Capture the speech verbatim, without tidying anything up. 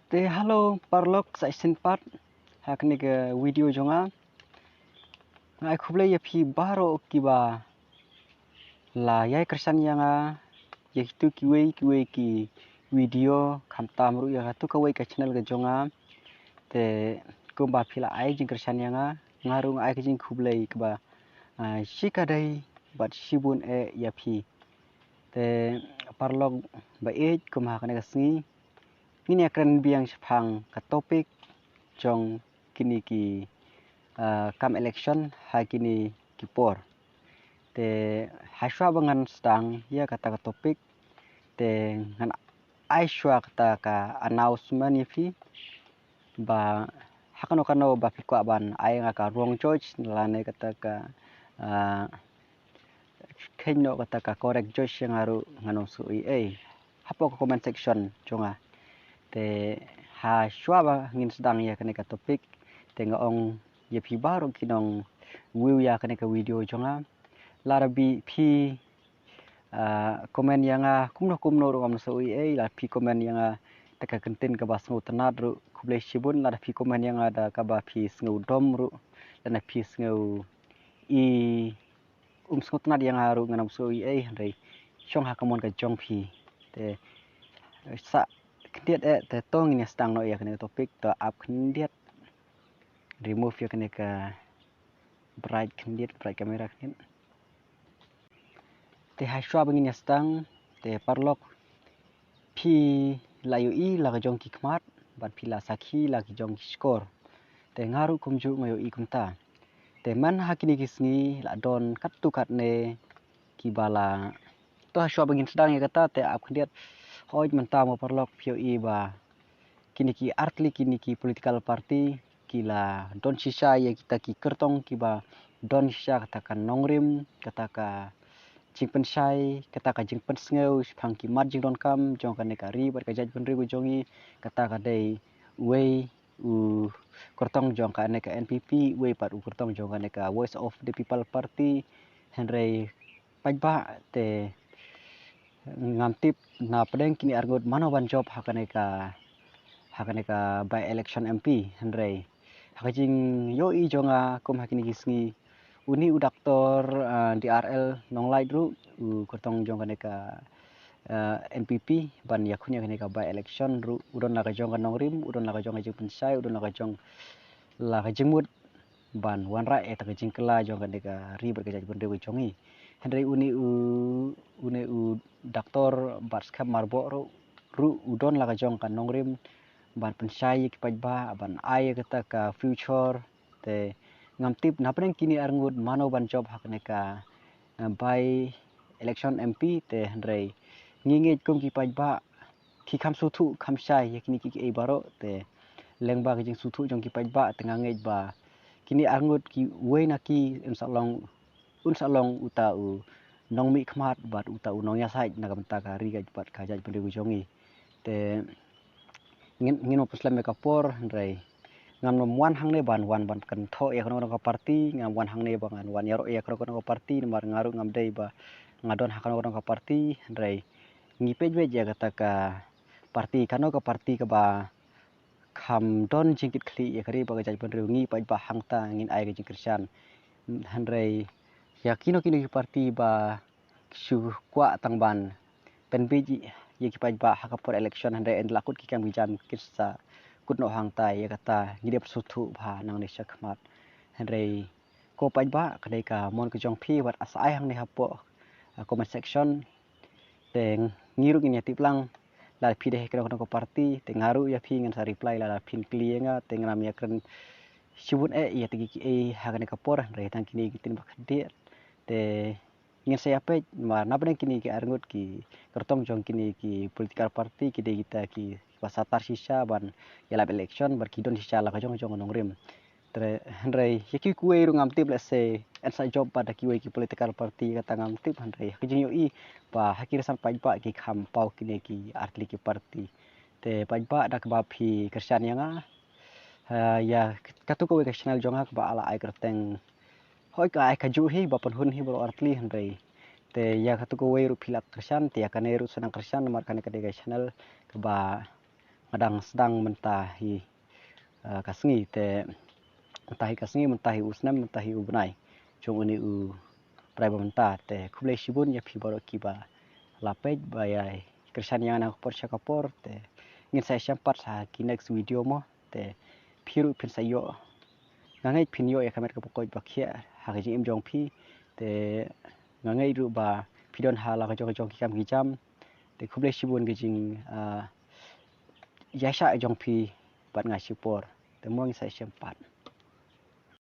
Te hello paralok, sa shisien pat ha kane ka video jong nga. Nga ai khublei ïa phi baroh kiba la ïai kyrshan ïa nga ïa kitu kiwei kiwei ki video, khamtam ruh ïa katu kawei ka channel ka jong nga. Te kumba phi la ai jingkyrshan ïa nga, nga ruh nga ai ka jingkhublei kaba, ah, shikatdei bad shibun eh ïa phi. Te paralok ba ïeit, kum ha kane ka sngi ngin ïa kren biang shaphang ka topic jong kine ki, ah, kam election ha kine ki por. Te ha shuwa ba ngan sdang ïa kata ka topic, te ngan ai shuwa kata ka announcement ïa phi ba ha kano kano ba phi kwah ban ai nga ka wrong choice lane kata ka, ah, kheiñ noh kata ka correct choice ïa nga ruh, ngan ym sngew ei ei hapoh ka comment section jong nga. Te ha shuwa ba ngin sdang ïa kane ka topic, te nga ong ïa phi baroh ki nongwei ïa kane ka video jong nga, lada phi, ah, comment ïa nga kumno kumno ruh, ngam sngew ei ei. Lada phi comment ïa nga da ka kyntien kaba sngewtynnad ruh, khublei shibun. Lada phi comment ïa nga da kaba phi sngewdom ruh, lada phi sngew i um sngewtynnad ïa nga ruh, ngan ym sngew ei ei, hynrei shong ha ka mon ka jong phi. Te sa khyndiat eh, te to ngin ïa sdang noh ïa kane ka topic. To ap khyndiat, remove ïa kane ka bright khyndiat, bright camera khyndiat. Te ha shuwa ba ngin ïa sdang, te paralok, phi la ïohi la ka jong ki khmat bad phi la sakhi la ki jong ki shkor. Te nga ruh kumjuh nga ïohi kumta. Te man ha kine ki sngi la don katto katne kiba la, to ha shuwa ba ngin sdang ïa kata, te ap khyndiat, hooid mynta mo paralok, phi ïohi ba kine ki artylli kine ki political party ki la don shisha ïa kita ki kyrtong kiba don shisha kata ka nongrim, kata ka jingpynshai, kata ka jingpynsngew shaphang ki mat jingdonkam jong kane ka ri bad ka jaitbynriew ka jong ngi. Kata ka dei uwei u kyrtong jong kane ka N P P, uwei pat u kyrtong jong kane ka Voice of the People Party. Hynrei paidbah, te ngam tip na pdeng kine arngut mano ban jop ha kane ka, ha kane ka by election M P. Hynrei ha ka jingïohi jong nga, kum ha kine ki sngi, uni u Doctor, ah, D R L Nonglait ruh, u kyrtong jong kane ka, ah, N P P, ban ïakhun ïa kane ka by election ruh, u don la ka jong ka nongrim, u don la ka jong ka jingpynshai, u don la ka jong la ka jingmut ban wanrah ïa kata ka jingkylla jong kane ka ri bad ka jaitbynriew ka jong ngi. Hynrei uni u, uni u Doctor Batskhem Myrboh ruh, ruh u don la ka jong ka nongrim ban pynshai ïa ki paidbah, ban ai ïa kata ka future. Te ngam tip na pdeng kine arngut mano ban jop ha kane ka, eh, by election M P. Te hynrei ngi ngeit kum ki paidbah, ki kham sngewthuh kham shai ïa kine kiei kiei baroh. Te lyngba ka jingsngewthuh jong ki paidbah, te nga ngeit ba kine arngut kiwei na ki un sa long, un sa long uta u nongmihkhmat bad uta u nongïasaid na ka bynta ka ri ka bad ka jaitbynriew ka jong ngi. Te ngin, ngin ym pynslem ïa ka por, hynrei ngan ym wan hangne ban wan ban kynthoh ïa kano kano ka party, ngam wan hangne ba ngan wan ïaroh ïa kano kano ka party, namar nga ruh ngam dei ba nga don ha kano kano ka party. Hynrei ngi peit beit ïa kata ka party, kano ka party kaba kham don jingkitkhlieh ïa ka ri bad ka jaitbynriew, ngi paidbah hangta ngin ai ka jingkyrshan. Hynrei ïa kino kino ki party ba ki shu kwah tang ban pynbiej ïa ki paidbah ha ka por election, hynrei ynda la kut ki kam ki jam kin sa kut noh hangta. Ïa kata ngi dei ban sngewthuh bha nangne shakhmat. Hynrei ko paidbah, ka dei ka mon ka jong phi, wat sa ai hangne hapoh, ah, comment section. Te ngi ruh ngin ïa tip lang lada phi dei ha kano kano ka party. Te nga ruh ïa phi ngan sa reply lada phin kylli ïa nga. Te ngam ïa kren shibun eh ïa kito kiei ha kane ka por, hynrei tang kine ki ktien ba khadduh. Te ngin sa ïa peit, namar na pdeng kine ki arngut ki kyrtong jong kine ki political party ki dei kita kiba sa tar shisha ban ïalap election bad ki don shisha la ka jong jong ka nongrim. Te hynrei ïa kiwei ruh ngam tip, lehse yn sa jop bad da kiwei ki political party, kata ngam tip. Hynrei ha ka jingïohi ba ha ki rynsan paidbah ki kham paw kine ki artylli ki party. Te paidbah, da kaba phi kyrshan ïa nga, ha, ïa katu kawei ka channel jong nga kaba la ai kyrteng, hooid, ka ai kajuh hi ba pynhun hi baroh artylli, hynrei te ïa katu kawei ruh phi la kyrshan, te ïa kane ruh sa nang kyrshan, namar kane ka dei ka channel kaba nga dang sdang mynta hi, ah, ka sngi te, mynta hi ka sngi, mynta hi u snem, mynta hi u bnai jong une u trai ba mynta. Te khublei shibun ïa phi baroh kiba la peit ba ïa kyrshan ïa nga na ka por sha ka por. Te ngin sa ïashem pat ha ki next video mo. Te phi ruh phin sa ïoh, nga ngeit phin ïoh ïa ka met ka pyrkhat ba khia ha ka jingim jong phi. Te nga ngeit ruh ba phi don ha la ka jong ka jong ki kam ki jam. Te khublei shibun ka jing, ah, ïaishah jong phi bad nga shipor. Te mo ngin sa ïashem pat.